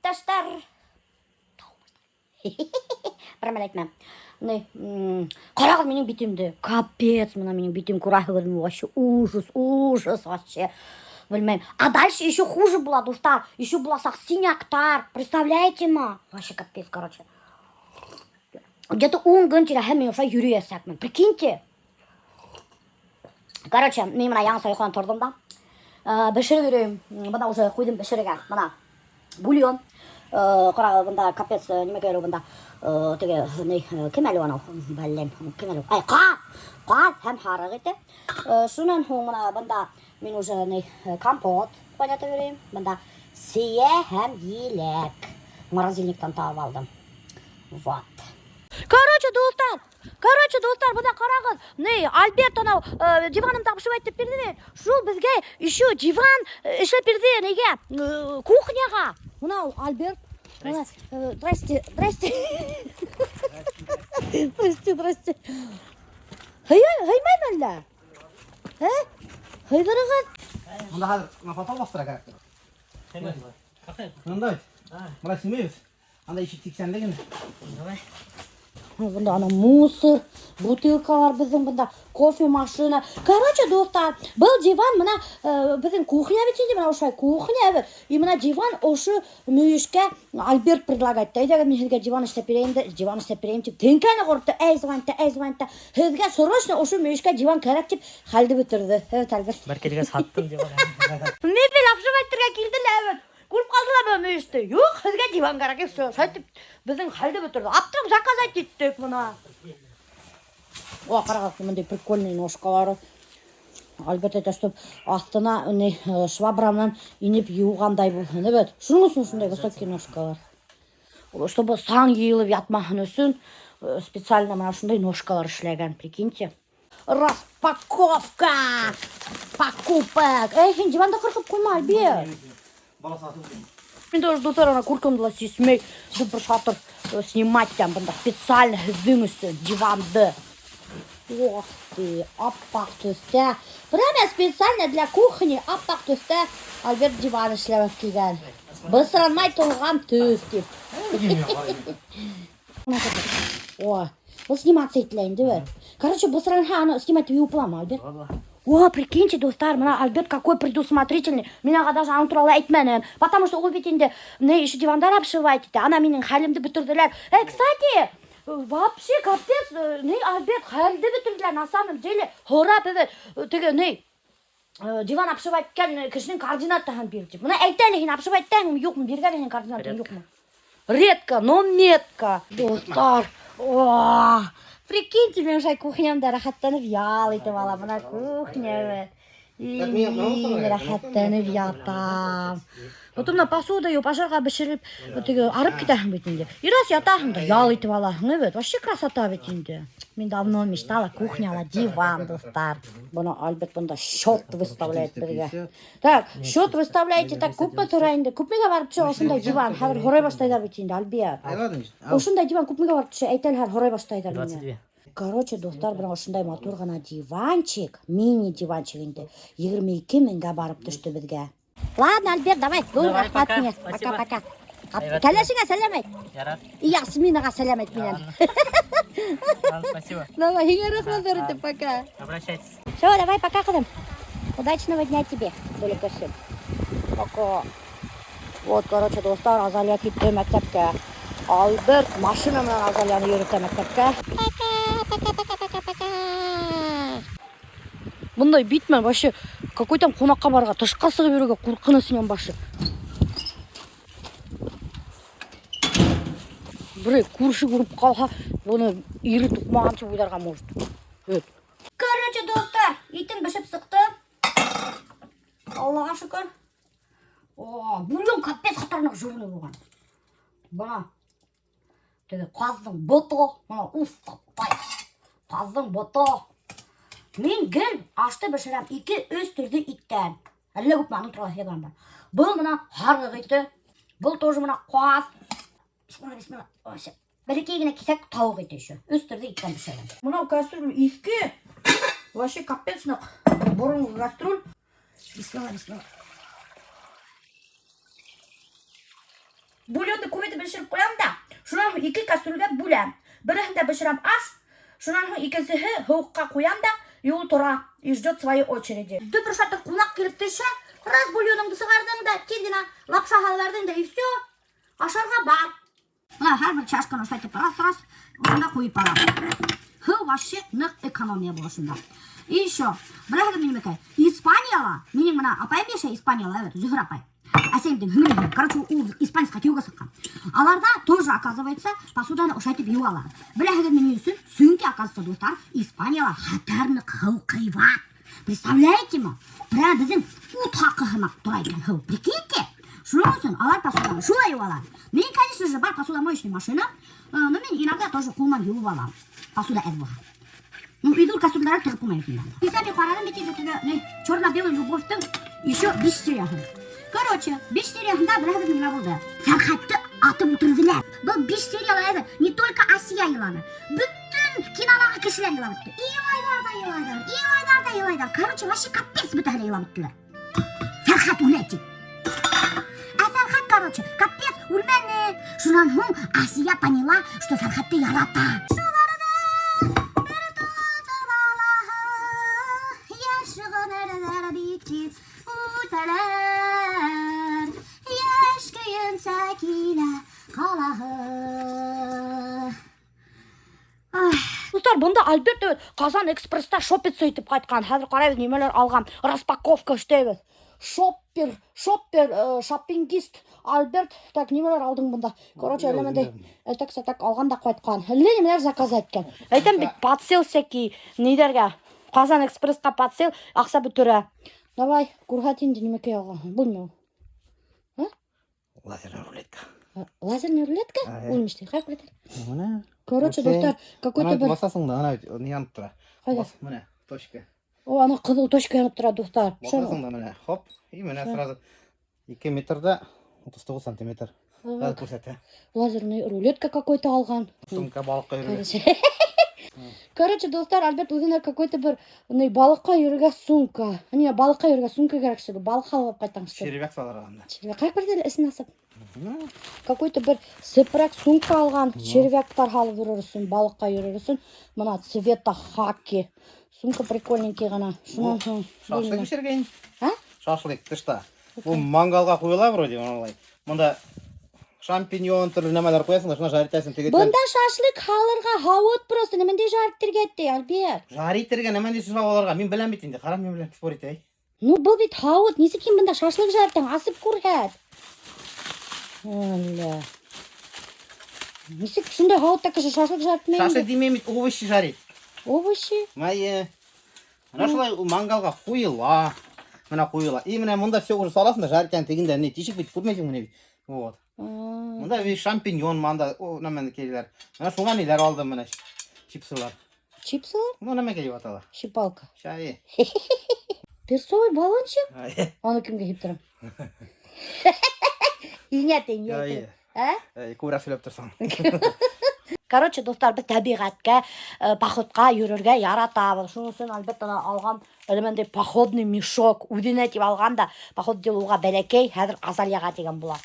Иптәштәр. Бер мәл әйтмәм. Ни, ҡарағыҙ минең битемде. Капец, мына минең битем күрәһегеҙме вообще ужас, ужас вообще. Белмәйем. А дальше еще хуже була, дуҫтар. Еще буласаҡ синяктар. Представляете ма? Вообще капец, короче. Где-то ун көн тирәһе мин ошолай йөрөйәсәкмен. Прикиньте. Короче, мин мына яңыса йоҡонан торҙом да. Э, бешереп йөрөйөм. Бына уже ҡуйҙым бешерергә. Мына бульон. Э, ҡарағыҙ, бында капец, э, нимә кәрәк бында? Теге, ни, кем әле анау? Бәлләм, кем әле? Ай, ҡаҙ! Ҡаҙ һәм һарыҡ ите. Шунан һуң мына бында мин уже ни, компот ҡайнатып йөрөйөм. Бында сейә һәм еләк. Морозильниктан табып алдым. Вот. Короче, дуҫтар, Короче, дуҫтар, бына ҡарағыҙ. Ни, Альберт анау э, диванын тапшырып әйтеп бирҙе бит. Шул беҙгә еще диван э, эшләп бирҙе нигә? Э, кухняға. Мына Альберт. Мына, здрасте, здрасте. Здрасте, здрасте. Һыйа, һыймаймы әллә? Ә? Һыйҙырығыҙ. Бында хәҙер мына потол баҫтыра кәрәк. Мында бит. Мына симейбеҙ. Анда ишек тиксәнле генә. Давай. Бында ана мусор, бутылкалар беҙҙең бында, кофе машина. Короче, дуҫтар, был диван мына э, беҙҙең кухня бит инде, мына ошолай кухня бит. И мына диван ошо мөйөшкә Альберт предлагает. Әйҙәгеҙ мин һеҙгә диван эшләп бирәйем дә, диван эшләп бирәйем тип теңкәне ҡоротто. Әй звонит, әй звонит. Һеҙгә срочно ошо мөйөшкә диван кәрәк тип хәлде бөтөрҙө. Evet, Альберт. Бер килгәс һаттым диван. Мебель обшивать итергә килде лә, evet. Күреп ҡалдылар бер мөйөштө. Юҡ, һеҙгә диван кәрәк, и все. Шулай беҙҙең хәлде бөтөрҙө. Аптырап заказать иттек мына. О, ҡарағыҙ, мындай прикольный ножкалары. Альберт әйтә, чтоб аҫтына ни э, швабра менән инеп йыуғандай булһын. Evet. Шуның өсөн шундай высокий ножкалар. Чтобы саң йыйылып ятмаһын өсөн э, специально мына шундай ножкалар эшләгән, прикиньте. Распаковка! Покупок! Эй, һин диванды ҡырҡып ҡуйма, Альберт. Мин тоже дуҫтар ана курткамды ла сисмәй, бер шатыр э, снимать итәм бында специально һеҙҙең өсөн диванды. Ох ты, аппаҡ төҫтә. Прямо специально для кухни аппаҡ төҫтә Альберт диван эшләп килгән. Бысранмай торған төҫ тип. О, был сниматься ителә инде бит. Короче, бысранһа, аны снимать итеп йыуып буламы, Альберт? О, прикиньте, дуҫтар, мына Альберт какой предусмотрительный. Мин уға даже аның турала әйтмәнем. Потому что ул бит инде не еще дивандар обшивать итә. Ана минең хәлемде бөтөрҙөләр. Э, кстати, вообще капец, э, ни Альберт хәлде бөтөрҙөләр на самом деле. Һорап бит, теге ни э, диван обшивать иткән кешенең координатаһын бир тип. Мына әйт әле һин обшивать иттеңме, юҡмы, биргән һинең координатың юҡмы? Редко, но метко. Дуҫтар, о, прикиньте, мин ошолай кухнямда рәхәтләнеп ял итеп алам. Мына кухня бит. Мин рәхәтләнеп ятам. Потом мына посуда йыуып, ашарға бешереп, теге арып китәһең бит инде. И раз ятаһың да ял итеп алаһың, бит. Вообще красота бит инде. Мин давно мечтала кухняла диван, дуҫтар. Бына Альберт бында счет выставляет беҙгә. Так, счет выставляете, так күпме тора инде? Күпмегә барып төшә ошондай диван? Хәҙер һорай башлайҙар бит инде, Альберт. Ошондай диван күпмегә барып төшә? Әйт әле, хәҙер һорай башлайҙар мине. 22. Короче, дуҫтар, бына ошондай матур ғына диванчик, мини диванчик инде, 22 меңгә барып төштө беҙгә. Ладно, Альберт, давай, ҙур Давай, рәхмәт пока. һиңә. Спасибо. Пока, пока. Әйбәт. Кәләшеңә сәләм әйт. Ярар. И Ясминаға сәләм әйт минән. Ладно, спасибо. Давай, һиңә рәхмәт, ҙур итеп, пока. Обращайтесь. Все, давай, пока, ҡыҙым. Удачного дня тебе, бәләкәсем. Пока. Вот, короче, дуҫтар, Азалия китте мәктәпкә. Альберт машина менән Азалияны йөрөтә мәктәпкә. Пока, пока, пока, пока, пока. Бындай бит менән вообще какой там ҡунаҡҡа барырға, тышҡа сығып йөрөргә ҡурҡыныс инәм башы. Берәй күрше күреп ҡалһа, быны ире туҡмаған тип уйларға может. Вот. Короче, дуҫтар, итем бешеп сыҡты. Аллаға шөкөр. О, бульон капец хәтәрнәк жирный булған. Бына теге ҡаҙҙың бото, бына уф, ҡаҙҙың бото. Мин гел ашты бешерәм ике-өс төрлө иттән. Әллә күпме аның турала һөйләгән бар. Был мына һарыҡ ите, был тоже мына ҡаҙ. Бисмилла, бисмилла. Ой, Бәләкәй генә киҫәк тауыҡ ите еще. Өс төрлө иттән бешерәм. Мынау кастрюль иҫке. Вообще капец ныҡ. Боронғо кастрюль. Бисмилла, бисмилла. Бульонды күп итеп бешереп ҡуям да, шунан һуң ике кастрюлгә бүләм. Береһендә бешерәм аш, шунан һуң икенсеһе һыуыҡҡа ҡуям да, и ул тора, и ждет своей очереди. Дөпөр шатыр ҡунаҡ килеп төшә, раз бульоныңды сығарҙың да, тиҙ генә лапша һалып да, и все. Ашарға бар. Бына һәр бер чашканы ошолай итеп раз-раз ошонда ҡуйып барам. Һыу вообще ныҡ экономия була шунда. И еще, беләһегеҙме нимәкәй? Испанияла, минең бына апайым йәшәй Испанияла, evet, Зөһрә апай. Әсәйемдең һеңлеһе. Короче, ул испанецҡа кейәүгә сыҡҡан. Аларҙа тоже, оказывается, посуданы ошолай итеп йыуалар. Беләһегеҙме ни өсөн? Сөнки, оказывается, дуҫтар, Испанияла хәтәр ныҡ һыу ҡыйбат. Представляете ме? Прям беҙҙең ут хаҡы һымаҡ тора икән һыу. Прикиньте? Шуның өсөн алар посуданы шулай йыуалар. Мин, конечно же, бар посудомоечный машина, но мин иногда тоже ҡул менән йыуып алам. Посуда әҙ булһа. Ну, өйҙә кастрюлдәр тороп ҡуймай инде. Кисә мин ҡараным бит инде теге, не, черно-белый любовьтың еще биш серияһын. Короче, биш серияһында беләһегеҙ нимә булды? Фәрхәтте атып үлтерҙеләр. Был биш серияла әле не только Асия иланы. Бөтөн кинолағы кешеләр илап бөттө. Илайҙар ҙа илайҙар, илайҙар ҙа илайҙар. Короче, вообще капец бөтәһе лә илап бөттөләр. Фәрхәт үлә тип. Ә Фәрхәт, короче, капец үлмәне. Шунан һуң Асия поняла, что Фәрхәтте ярата. Шуларҙы бер тотоп алаһы, йәш ғүмерҙәр бик тиҙ үтәләр. Йәш көйөнсә килә ҡалаһы. Дуҫтар, бында Альберт evet, Ҡазан экспресста шопиться итеп ҡайтҡан. Хәҙер ҡарайбыҙ нимәләр алған. Распаковка эшләйбеҙ. Шоппер, шоппер, шоппингист Альберт. Так, нимәләр алдың бында? Короче, әллә ниндәй әтәк сәтәк алған да ҡайтҡан. Әллә нимәләр заказ иткән. Әйтәм бит, подсел всякий ниҙәргә. Ҡазан экспрессҡа подсел, аҡса бөтөрә. Давай, күрһәт инде нимәкәй алғанһың. Белмәйем. Лазерная рулетка. Лазерная рулетка? Ай. Ул нимә эшләй? Ҡайҙа күрһәтер? Бына. Короче, дуҫтар, какой-то Ана бер басасың да, ана ни янып тора. Ҡайҙа? Бас, менә, точка. О, ана ҡыҙыл точка янып тора, дуҫтар. Шуны. Басасың да менә, хоп, и менә Шо? сразу 2 метрда 39 сантиметр. Сразу күрһәтә. Лазерный рулетка какой-то алған. Сумка балыҡҡа йөрөргә. Короче. Короче, дуҫтар, Альберт үҙенә какой-то бер ни балыҡҡа йөрөргә сумка. Не, балыҡҡа йөрөргә сумка кәрәк что ли? Балыҡ алып ҡайтаң что ли? Червяк салырға анда. Червяк ҡайҙа күрҙе эсен асып? Какой-то бер сепрәк сумка алған, червяктар һалып йөрөр өсөн, балыҡҡа йөрөр өсөн. Бына цвета хаки. Сумка прикольненький ғына. Шунан һуң Шашлык белмәйем. бешергән. А? Шашлык тышта. Бу мангалға ҡуйыла вроде, алай. Монда шампиньон төрлө нәмәләр ҡуяһың да, шуны жарить итәсең теге. Бында шашлык һалырға һауыт просто нимәндәй жарить итергә Альберт. Жарить итергә нәмә дисез аларга? Мин беләм бит инде. Ҡара мин беләм спорить итәй. Ну, был бит һауыт. Нисек һин бында шашлык жарить асып күрһәт. Әллә. Нисек шундай һауытта кеше шашлык жарить Шашлык димәйем бит, овощи жарить. Овощи? Майы. Менә шулай ул мангалға ҡуйыла. Менә ҡуйыла. И менә монда все уже саласың да жарить итәң тегендә не тишек бит күрмәйсең менә бит. Вот. Монда бит шампиньон манда о нәмәне киләләр. Менә шуңа ниләр алдым менә чипсылар. Чипсылар? Ну нәмә килеп атала? Щипалка. Чай. Перцовый баллончик? Ай. Аны кемгә һиптерәм? Инә тиң, Ай. Ә? Күберәк һөйләп торһаң. Короче, дуҫтар, беҙ тәбиғәткә, походҡа йөрөргә яратабыҙ. Шуның өсөн, әлбиттә, алған әле походный мешок үҙенә тип алған да, походу дело уға бәләкәй, хәҙер Азалияға тигән була.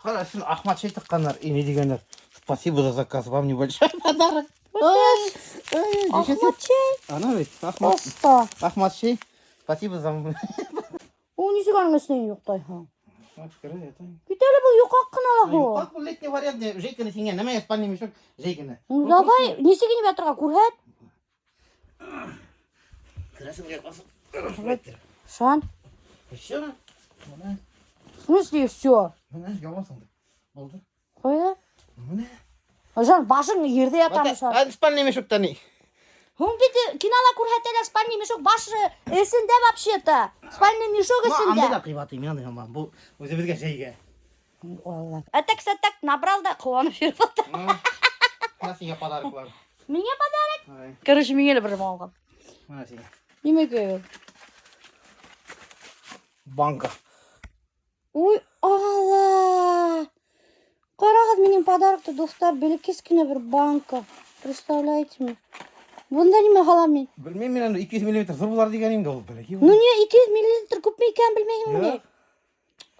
Ҡара, өсөн Ахмат шей тыҡҡандар. И ни тигәндәр? Спасибо за заказ, вам небольшой подарок. Ай, ай, Ахмат шей, Ана бит, Ахмат. оста. Ахмат шей. Спасибо за... Ул нисек аның эсенән йоҡлайһың? Кит әле был йоҡаҡ ҡына ла һуң. Юҡ, был летний вариант, жәй кенә һиңә нәмә спальный мешок жәй кенә. Ну давай, нисек инеп ятырға күрһәт. Керәсең гә басып. Шан, Все. Менә, в смысле все? менә ябасың. Булды. Ҡайҙа? Менә. Жан, башың ерҙә ятамы шан? Ә, спальный мешокта ни? Һуң бит кинола күрһәтәләр спальный мешок башы эсендә вообще-то. Спальный мешок Ну, анда эсендә. да ҡыйбат, мин андай алмам. Бу үҙебеҙгә жәйгә. Әтәк-сәтәк набрал да ҡыуанып йөрөп ята. Менә һиңә подароклар. Миңә подарок. Ай, Короче, миңә лә бер нәмә алған. Менә һиңә. Нимәгә ул? Банка. Уй, Алла! Ҡарағыҙ минең подарокты, дуҫтар, бәләкәс кенә бер банка. Представляете ме? Бында нимә һалам мин? Белмәйем мин аны 200 миллиметр ҙур булыр тигән инде ул бәләкәй. Ну не, 200 миллилитр күпме икәнен белмәйһеңме ни? Юҡ.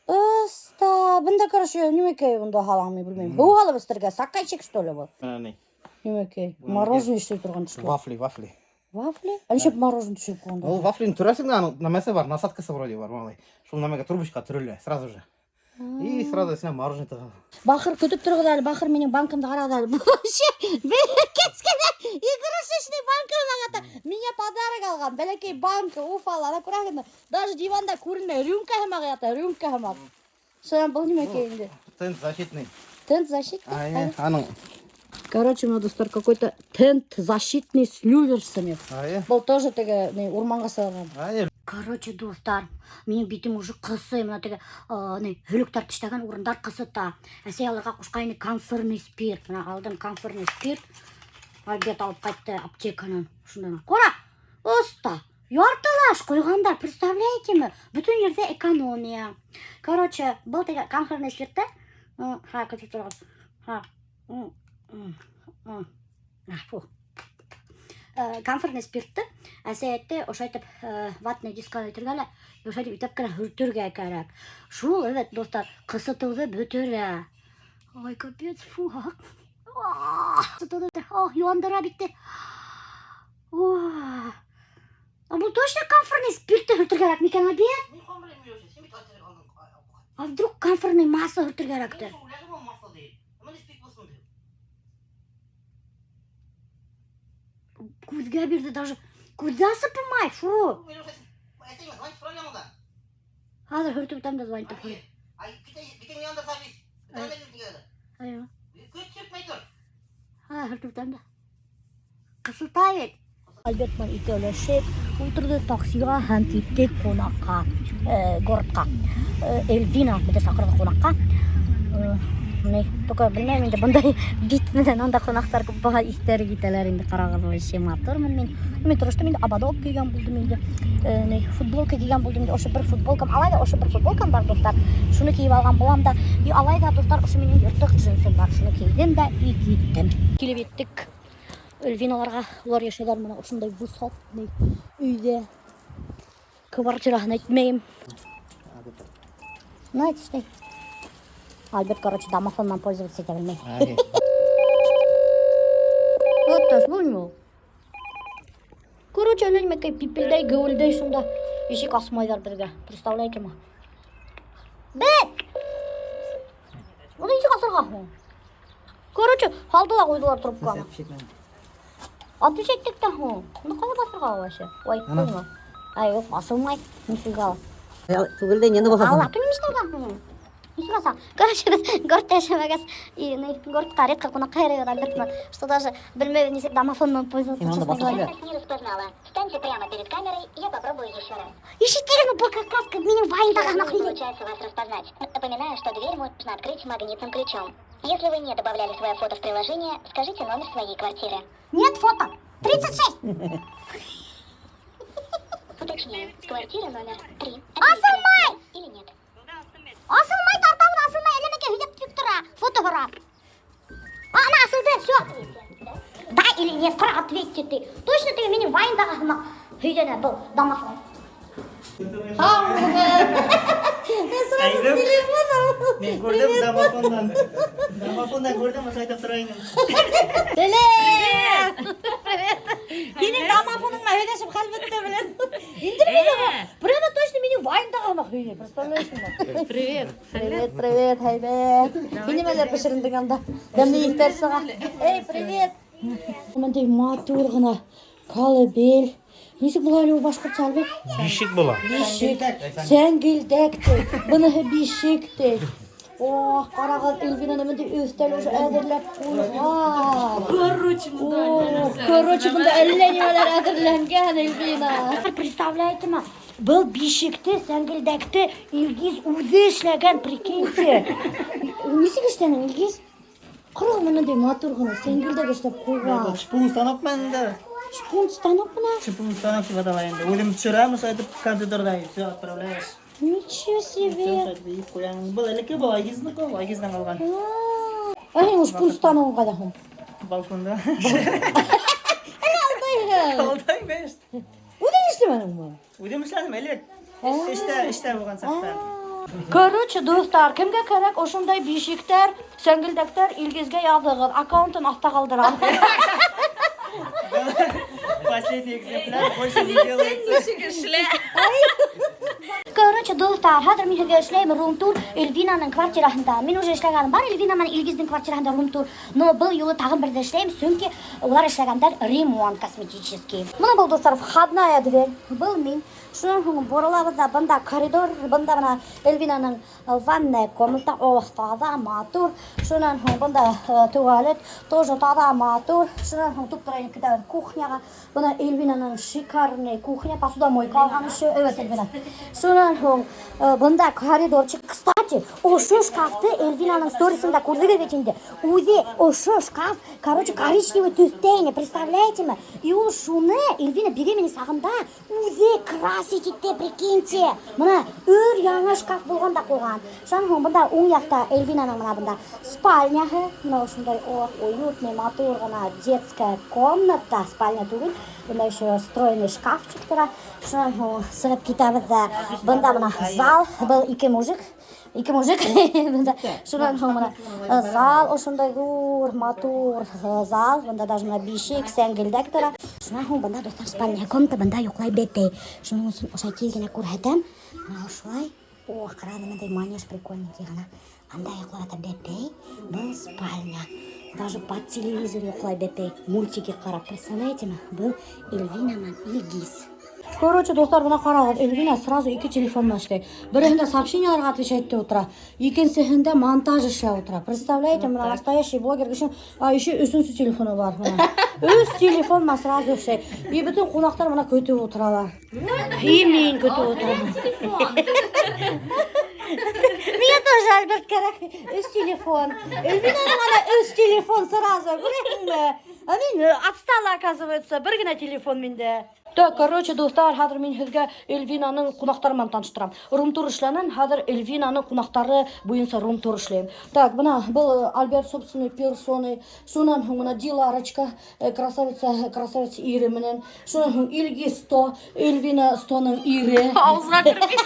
Оста, бына Бында, короче, нимәкәй унда һалам, мин белмәйем. Һыу һалып эсергә, стаканчик, что ли, был? Бына ни. Нимәкәй? Мороженое эшләй торған төҫлө. Вафли, вафли. Вафли? Ә нишләп мороженое төшөрөп ҡуйғандар? Ул вафлины төрәсең дә, аның нәмәсе бар, насадкасы вроде бар, малай. Шул нәмәгә трубочка төрөлә сразу же. И сразу эсенә мороженое тыға. Бахыр көтөп тороғоҙ әле, Бахыр минең банкамды ҡарағыҙ әле. Вообще, кескенә игрушечный банка ата. Миңә подарок алған, бәләкәй банка, уфала, ана күрәһегеҙме? Даже диванда күренмәй, рюмка һымаҡ ята, рюмка һымаҡ. Шунан был нимәкәй инде? Тент защитный. Тент защитный? Ай, аның. Короче, мына дуҫтар, какой-то тент защитный с люверсами. Ай, Был тоже теге ни, урманға сығарған. ай. Короче, дуҫтар, минең битем уже ҡысый, мына теге ни, һөлөктәр тешләгән урындар ҡысыта. Әсәй алырға ҡушҡайны камфорный спирт. Мына алдым камфорный спирт. Альберт алып ҡайтты аптеканан. Шунан. Ҡара, оҫта. Яртылаш ҡуйғандар, представляете ме? Бөтөн ерҙә экономия. Короче, был теге камфорный спиртты. Ха, көтөп тороғоҙ. Ха. М, м, м. А, фу. Камфорный спиртты әсәй әйтте, ошайтып ватный дискка әйтергә лә, ошайтып итеп кенә һөртөргә кәрәк. Шул, evet, дуҫтар, ҡысытыуҙы бөтөрә. Ой, капец, фу. Ҡысытыуҙы бөтөрә. Ох, яндыра бит. Ох. А был точно камфорный спиртты һөртөргә кәрәк микән, Альберт? А вдруг камфорный масло һөртөргә кәрәктер? Күҙгә бирҙе даже. Күҙҙе асып булмай, фу. Хәҙер һөртөп үтәм дә звонить итеп. Әйе. Ха, һөртөп үтәм дә. Ҡысыта бит. Альберт менән икәүләшеп ултырҙыҡ таксиға һәм киттек ҡунаҡҡа, городҡа. Эльвина беҙҙе саҡырҙы ҡунаҡҡа. Ни, только белмәйем инде бындай бит менән унда ҡунаҡтар күп булһа иҫтәре китәләр инде, ҡарағыҙ, вообще матурмын мин. Мин тороштом инде, ободок кейгән булдым инде. Ни, футболка кейгән булдым инде. Ошо бер футболкам, алай ҙа ошо бер футболкам бар, дуҫтар. Шуны кейеп алған булам да. И алай ҙа, дуҫтар, ошо минең йыртыҡ джинсым бар. Шуны кейҙем дә и киттем. Килеп еттек Эльвиналарға. Улар йәшәйҙәр мына ошондай высотный өйҙә. Квартираһын әйтмәйем. Ну, әйтештәй. Альберт, короче, домофоннан пользоваться итә белмәй. Вот таш, был нимә ул? Короче, әллә нимәкәй пипелдәй, геүелдәй шунда. Ишек асмайҙар беҙгә. Представляете ма? Беҙ! Уны нисек асырға һуң? Короче, һалды ла ҡуйҙылар трубканы. Отвечать иттек тә һуң. Уны ҡалай баҫырға вообще? Ой, поняла. Ай, юҡ, асылмай. Нифига. Түгел дә нәне баҫаһың? Алла, түгел нишләргә һуң? Нисек аса? Короче, беҙ городта йәшәмәгәс, и ни, городҡа редко ҡунаҡҡа йөрөйбөҙ Альберт менән, что даже белмәйбеҙ нисек домофон менән пользоваться, Һин унда честно говоря. баҫып Не распознала. Встаньте прямо перед камерой, я попробую еще раз. Ишетегеҙме, был какаска минең вайндағы Не һымаҡ һөйләй. получается вас распознать. Напоминаю, что дверь можно открыть магнитным ключом. Если вы не добавляли свое фото в приложение, скажите номер своей квартиры. Нет фото. 36. Уточняю, квартира номер 3. Асылмай! Или нет? Асылмай тартабыҙ, асылмай, әллә нәмәкәй һөйләп тик тора. Фото һорап. А, ана асылды, все. Да или нет, ҡара, ответьте ты. Точно ты минең вайндағы һымаҡ һөйләнә был домофон. Сразу Әйҙә. телефоном. Мин күрҙем домофондан. Домофондан күрҙем, ошо әйтеп тора инем. Сәләм! Привет! Һинең домофоның менән һөйләшеп хәл бөттө белән. Инде прямо точно минең вайндағы һымаҡ һөйләй, представляешь? Привет. Привет, привет, һәйбәт. Һин нимәләр бешерендең анда? Тәмле еҫтәр сыға. Эй, привет! Бындай матур ғына колыбель. Нисек була әле ул башҡортса, Альберт? Бишек була. Бишек. Сәңгелдәк ти. Быныһы бишек ти. Ох, ҡарағыҙ, Эльвина бындай өҫтәл уже әҙерләп ҡуйған. Короче, О, короче, бында әллә нимәләр әҙерләнгән, Эльвина. Представляете ма? Был бишекте, сәңгелдәкте Илгиз үҙе эшләгән, прикиньте. Нисек эшләнең, Илгиз? Ҡарағыҙ, бындай матур ғына сәңгелдәк эшләп ҡуйған. Шпун станок менән инде. Шпун станок мына. Шпун станок тип атала инде. Үҙем төшөрәм, ошо әйтеп компьютерҙа, и все, отправляешь. Ничего себе. Ошо әйтеп ҡуям. Был элекке был Айгизнеке, ул Айгиздән ҡалған. Ә һин ул шпун станогың ҡайҙа һуң? Балконда. Әле алдайһың. Алдайым, конечно. Үҙең эшләмәнеңме? Үҙем эшләнем элек. Эштә, эштә булған саҡта. Короче, дуҫтар, кемгә кәрәк ошондай бишектәр, сәңгелдәктәр, Илгизгә яҙығыҙ. Аккаунтын аҫта ҡалдырам. Последний экземпляр больше не делается. Короче, дуҫтар, хәҙер мин һеҙгә эшләйем рум-тур Эльвинаның квартираһында. Мин уже эшләгәнем бар Эльвина менән Илгиздең квартираһында рум-тур. Но был юлы тағын берҙе эшләйем, сөнки улар эшләгәндәр ремонт косметический. Бына был, дуҫтар, входная дверь. Был мин. Шунан һуң боролабыҙ ҙа, бында коридор, бында бына Эльвинаның ванная комната, ох, таҙа, матур. Шунан һуң бында туалет, тоже таҙа, матур. Шунан һуң туп-тура инеп китәбеҙ кухняға. Бына Эльвинаның шикарный кухня, посудомойка алған еще. Evet, Эльвина. Шунан һуң бында коридорчик. Кстати, ошо шкафты Эльвинаның сторисында күрҙегеҙ бит инде. Үҙе ошо шкаф, короче, коричневый төҫтә ине, представляете ме? И ул шуны Эльвина беременный сағында үҙе красить итте, прикиньте. Бына өр яңы шкаф булған да ҡуйған. Шунан һуң бында уң яҡта Эльвинаның бына бында спальняһы. Бына ошондай ох, уютный, матур ғына детская комната, спальня түгел. Бында еще встроенный шкафчик тора. Шунан һуң сығып китәбеҙ ҙә бында бына зал, был ике мужик. Ике мужик. Бында шунан һуң бына зал ошондай ҙур, матур зал. Бында даже бына бишек, сәңгелдәк тора. Шунан һуң бында, дуҫтар, спальня комната, бында йоҡлай бәпәй. Шуның өсөн ошолай тиҙ генә күрһәтәм. Бына ошолай. О, ҡара, бындай манеж прикольненький ғына. Анда йоҡлап ята бәпәй. Был спальня. Даже под телевизор йоҡлай бәпәй. Мультики ҡарап, представляете ме? Был Эльвина менән Илгиз. Короче, дуҫтар, бына ҡарағыҙ, Эльвина сразу ике телефон менән эшләй. Береһендә сообщенияларға отвечать итеп ултыра, икенсеһендә монтаж эшләп ултыра. Представляете, бына настоящий блогер өсөн, а еще өсөнсө телефоны бар. Бына. Өс телефон менән сразу эшләй. И бөтөн ҡунаҡтар бына көтөп ултыралар. И мин көтөп ултырам. Миңә тоже Альберт кәрәк. Өс телефон. Эльвинаның ана өс телефон сразу. Күрәһеңме? А мин отстала, оказывается. Бер генә телефон миндә. Так, короче, дуҫтар, хәҙер мин һеҙгә Эльвинаның ҡунаҡтары менән таныштырам. Рум-тур эшләнем, хәҙер Эльвинаның ҡунаҡтары буйынса рум-тур эшләйем. Так, бына был Альберт собственной персоной, шунан һуң бына Диларочка, красавица, красавица ире менән. Шунан һуң Илгиз 100, Эльвина 100-ның ире. Ауыҙға кермәй.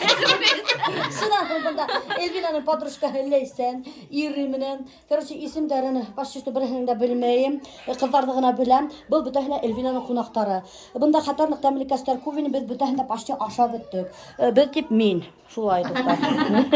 Шунан һуң бында Эльвинаның подружкаһы Ләйсән, ире менән. Короче, исемдәрен почти что береһен дә белмәйем. Ҡыҙҙарҙы ғына беләм. Был бөтәһе лә Эльвинаның ҡунаҡтары. Бында хәтәр ныҡ тәмлекәстәр күп ине, беҙ бөтәһен дә почти ашап бөттөк. Беҙ тип мин. Шулай, дуҫтар.